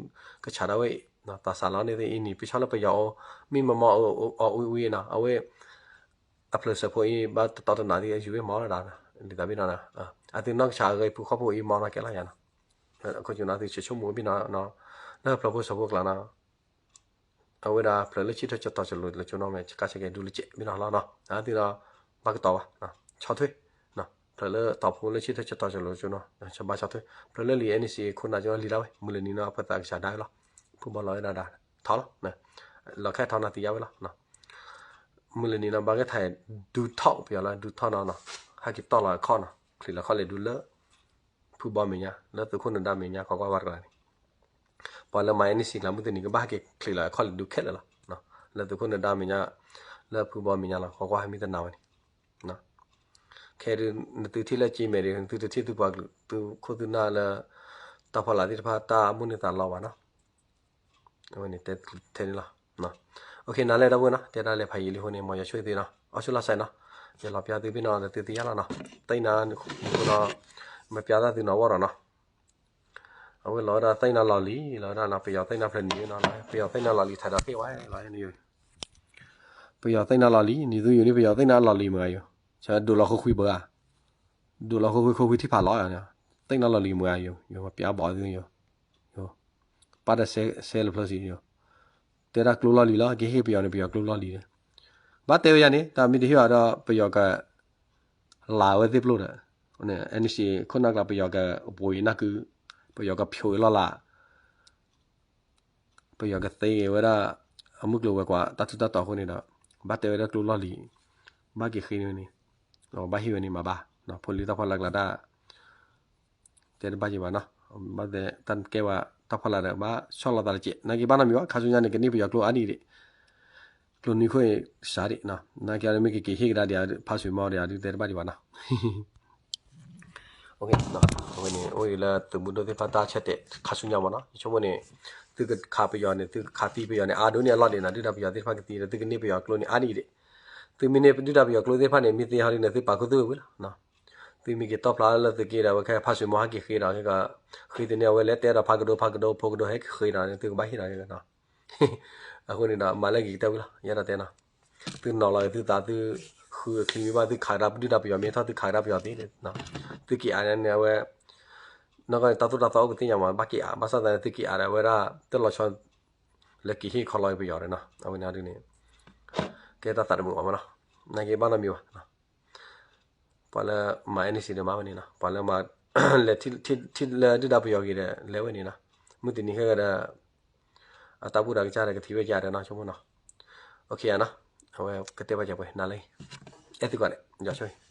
ကဆးဒၣ်ဝဲ, တၢ်စးလီၤန့ၣ်သ့ၣ်အံၤန့ၣ် ပ့ၤဆီလၢပယီၤအိၣ်, မံမီၢ်မီၢ်အီၣ်အီၣ်ဝံဝံနီၤ, အဝဲ အဖျၢၣ်စီၤဖိအံၤ ဘၣ်တတီတနၤသ့ၣ်အယူၤဝဲမီၢ်လီၤဒၣ်, လံာ်သးဘ့ၣ်နီၤ, အသုနီၢ်ကဆးအဂ့ၤဖူဃီဖိအံၤမီၢ်နီၤကဲလီၤယၤနီၤ, အခိၣ်ကၠိနီၤ အသုဆဲးဆိကမိၣ်ဝဲဘ့ၣ်နီၤ, လၢဖျၢၣ်ဖိစီၤဖိကျါနီၤ အဝဲဒၣ်ဖျၢၣ်လၢဆံၣ်ထၢၣ်ကတီၤစလိၤလၢကၠိနီၤ မ့ၢ်ကါဆဲးကဲဒူလၢကဲးဘ့ၣ်နီၤလီၤနီၤ, အသုဒီး ဘၣ်ကတီၤဘၣ်, ဆီထွဲ, ဖျၢၣ်လၢတီၤဖိလၢဆံၣ်ထၢၣ်ကတီၤစလိၤကၠိနီၤ ဘၣ်ဆီထွဲ, ဖျၢၣ်လၢလံၤ NCA ခိၣ်နၢ်ကၠိနီၤလံၤဒၣ်ဝဲ မုၢ်လၢနံၤနီၤ အဖၢသးကဆးဒၣ်ဝဲလီၤ, ဖုဘီလီၤဝဲဒၣ်ဒၣ်ထီလီၤ, လီၤခဲထီနီၤသံယါဝဲလီၤ, မုၢ်လၢနံၤနီၤ ဘၣ်ကဲထီၣ်ဒူထီၣ်ပယီၤလီၤ ဒူထီၣ်နီၤနီၤ, ဟဲက့ၤတီၢ်လီၤအခီၣ်နီၤ ချံးလီၤခီၣ်လဲၤဒူလၢ ဖုဘီမဲာ်ညါ လၢသုးခိၣ်နဒါမဲာ်ညါ ခိးကွၢ်ဝဲတကလးန့ၣ်, ပှၤလၢမၤ NCA ကျါ မုၢ်တနံၤကဘၣ်ဟဲက့ၤချံးလီၤခီၣ်လဲၤဒူခဲလၢာ်လီၤ, လၢသုးခိၣ်နဒါမဲာ်ညါ လၢဖုဘီမဲာ်ညါလီၤ ခိးကွၢ်ဟဲမံတနၤဝဲန့ၣ်, ခဲဒုး နသုထံၣ်လၢကၠ့မဲာ်ဒီး နသုတထံၣ်သုပှၤကလုာ် သုခိၣ်သုနၢ်လၢ တၢ်ဖီလာ်သ့ၣ်တဖၣ်တၢ်မိၣ်န့ၢ်သးလီဘၣ်နီၤ အဝဲန့ၣ်တဲထဲန့ၣ်လီၤ, နၤလၢဒီပုၢ်ဝဲၢ်နီၤ တဲဒၣ်လဲၤဖးယံာ်လံအဃိန့ၣ် မ်ယွၤဆိၣ်ဂ့ၤသုနီၤ အီၣ်ဆူၣ်လီၤစဲးနီၤ, ယလီၤပျါသုဘ့ၣ်နီၤ လၢသုသ့ၣ်ညါလီၤနီၤ, သ့ၣ်နၤနံၤဃိနီၤ, မၤပျါသးသုနီၤဝီၢ်ဒီးနီၤ, အဝဲလီၤဝဲဒၣ်သ့ၣ်နၤလီၤလံၤ လီၤဝဲဒၣ်နီၤ ပယီၤသ့ၣ်နၤဖျၢၣ်နံၤနီၤ ပယီၤသ့ၣ်နၤလီၤလံၤ ထဲးဒီးဟ့ၣ်ဝဲလီၤန့ၣ်ယိၤ ပယီၤသ့ၣ်နၤလီၤလံၤ နံၤသုယိၤန့ၣ် ပယီၤသ့ၣ်နၤလီၤလံၤမ့ၢ်ဂၤယိၤ, ဆဒိးလီၤဃုာ်ဃုာ်ပှၤ, ဒိးလီၤဃုာ်ဃုာ်ခိၣ်ဃုာ်ထံဖးလီၤ, သ့ၣ်နၤလီၤလံၤမ့ၢ်ဂၤယိၤ, ယိၤမၤပျါဘီသုယိၤ, ယိၤ, ပၢ်တၢ်ဆဲးလၢဖျၢၣ်စံယိၤ, တဲဒၣ်ကျိလီၢ်လံၤလီၤ ကဟ့ၣ်ပယီၤန့ၣ် ပယီၤကျိလီၢ်လံၤ, ဘၣ်တဲဝဲယၤန့ၣ် တၢ်မ့ၢ်တဟ့ၣ်အီၤဒီး ပယီၤက လၤဝဲသ့ၣ်ပျိၢ်ဒီး, NCA ခိၣ်နၢ်ကျါ ပယီၤကပှ့ၤနၢ်ကု, ပယီၤကဖျိးအလီၢ်လၢ် ပယီၤကသ့ဝဲဒၣ် အမုၢ်ကျိၤဝဲၤကွာ် တၢ်ထူးတၢ်တီၤအဃိန့ၣ်ဒီး, ဘၣ်တဲဝဲဒၣ်ကျိလီၢ်လံၤ, ဘၣ်က့ၤဃ့န့ၢ်ဝဲန့ၣ်, ဘၣ်ဟ့ၣ်ဝဲန့ၣ်မၤဘၣ်, ဖိလံၤတၢ်ဖီလာ်ကျါတၢ် တဲတဘၣ်ယံၤဘၣ်နီၤ, ဘၣ်တဲတၢ်ကဲဝဲတၢ်ဖီလာ်ဒီး ဘၣ်ဆီၣ်လီၤသးတကဲး, နာ်က့ဘၣ်နီတမံၤဘၣ်, ခါဆူညါန့ၣ် ကန့ၢ်ပယီၤကျိအါဒံးဒံး, ကျိနွံခိၣ်စးဒံး, နာ်က့မ့ၢ်ကက့ၤဟ့ၣ်ကဒါဒံး ဖါစွံမီဒံး ဒုးတဲတဘၣ်ဒံးဘၣ်နီၤ အဝဲန့ၣ် အိၣ်ဒံးလၢသုးမုၢ်ဒိၣ်သ့ၣ်တဖၣ်တၢ်ဆၢတဲာ်ခါဆူညါမးနီၤ, ယဆိကမိၣ်န့ၣ် သုကခးပယီၤန့ၣ် သုကခးသံပယီၤန့ၣ် အါဒိၣ်န့ၢ်အလီၢ်ဒံးနီၤ, ဒုၣ်ဒါပယီၤသ့ၣ်တဖၣ်ကသံဒီး သုကန့ၢ်ပယီၤကျိန့ၣ် အါဒံးဒံး, သုမ့ၢ်န့ၢ်ဒုၣ်ဒါပယီၤကျိသ့ၣ်တဖၣ်န့ၣ် မ့ၢ်သ့ဟီဒ်န့ၣ် သုပာ်ခူသူၣ်ဝဲလီၤ, သုမ့ၢ်က့ၤတီၣ်ဖျါလၢသုးက့ဒီး အဝဲခဲဖါစွံမီဟဲက့ၤဃ့ဒီး ဃ့သန့ၢ်အဝဲလဲၤတဲဒီးဖးကဒိဖးကဒိဖိကဒိဟဲက့ၤဃ့ဒီး သုကဘၣ်ဟ့ၣ်ဒီး အဃိန့ၣ်ဒီး မၤလၢဂ့ၤကတၢၢ်ဝံၤလီၤ, ယဲဒၣ်တဲနီၤ, သုနီၤလီၤသုသးသု ဃုအချံမ့ၢ်ဘၣ် သုခးကဒါဒုၣ်ဒါပယီၤမ့ၢ်ထီၣ် သုခးကဒါပယီၤသ့, သုက့ၤအါန့ၣ်အဝဲ, နီၢ်ကီၢ်န့ၣ် တၢ်သိၣ်တၢ်သီအိၣ်ပသ့ၣ်ညါမး ဘၣ်က့ၤအါ ဘၣ်ဆၣ်သနာ်က့ သုက့ၤအါဒီးအဝဲဒၣ် တၢ်လီၤဆီ လၢက့ၤဟ့ၣ်ခီလီၤပယီၤဒီးနီၤ အဝဲန့ၣ်ဒ်န့ၣ် ကဲတၢ်သးတမုာ်ဘၣ်မးနီၤ, နာ်က့ဘၣ်နီတမံၤဘၣ် ပှၤလၢမၤ NCA ဒီးမၤဝဲန့ၣ်နီၤ, ပှၤလၢမၤ လဲၤထံၣ်လၢဒုၣ်ဒါပယီၤဂ့ၤဒီး လဲၤဝဲန့ၣ်နီၤ, မုၢ်တနံၤခဲဂၤဒီး အတၢ်ဘူၣ်တၢ်ကစၢ်ဒီးကထံၣ်ဝဲကဒီးနီၤ ဆိကမိၣ်နီၤ, အဝဲ ကတဲဘၣ်ကပှဲၤနၤလၢ အဲၣ်သုကိးဂၤဒဲး ယွၤဆိၣ်ဂ့ၤ